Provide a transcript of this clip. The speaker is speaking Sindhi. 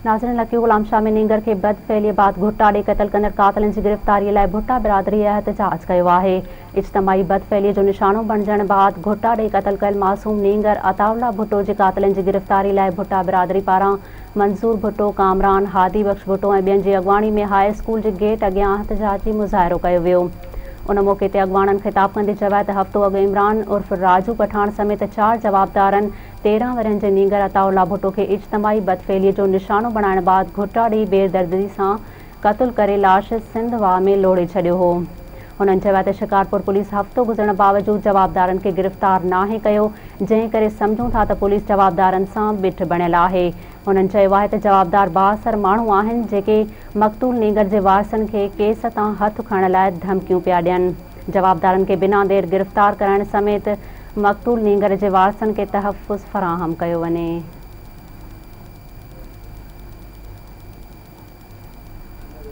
ناظرين لڪي غلام شاهه ۾ نينگر کي بدفعلي بعد گهٽا ڏئي قتل ڪندڙ قاتلن جي گرفتاري لاء ڀٽا برادري احتجاج ڪيو آهي. اجتماعي بدفعلي جو نشانو بڻجڻ بعد گهٽا ڏئي قتل ڪيل معصوم نينگر عطاء الله ڀٽو جي قاتلن جي گرفتاري لاء ڀٽا برادري پاران منظور ڀٽو، ڪامران، هادي بخش ڀٽو ۽ ٻين جي اڳواڻي ۾ هاء اسڪول جي گيٽ اڳيان احتجاجي مظاهرو ڪيو ويو. ان موقعي تي اڳواڻن خطاب ڪندي چيو ته هفتو اڳ عمران عرف راجو پٺاڻ سميت چار جوابدارن 13 ورهين جي نينگر عطاء الله ڀٽو کي اجتماعي بدفعلي جو نشانو بڻائڻ بعد گهٽا ڏئي بيدردي سان قتل ڪري لاش سنڌ واء ۾ لوڙهي ڇڏيو هو. هنن چيو ته شڪارپور پوليس هفتو گذرڻ باوجود جوابدارن کي گرفتار ناهي ڪيو، جنهن ڪري سمجهون ٿا ته پوليس جوابدارن سان ٻٺ بڻيل آهي. هنن چيو آهي ته جوابدار بااثر ماڻهو آهن، جيڪي مقتول نينگر جي وارثن کي ڪيس تان هٿ کڻڻ لاء ڌمڪيون پيا ڏين. جوابدارن کي بنا دير گرفتار ڪرائڻ سميت مقتول نينگر جي وارثن کي تحفظ فراهم ڪيو وڃي.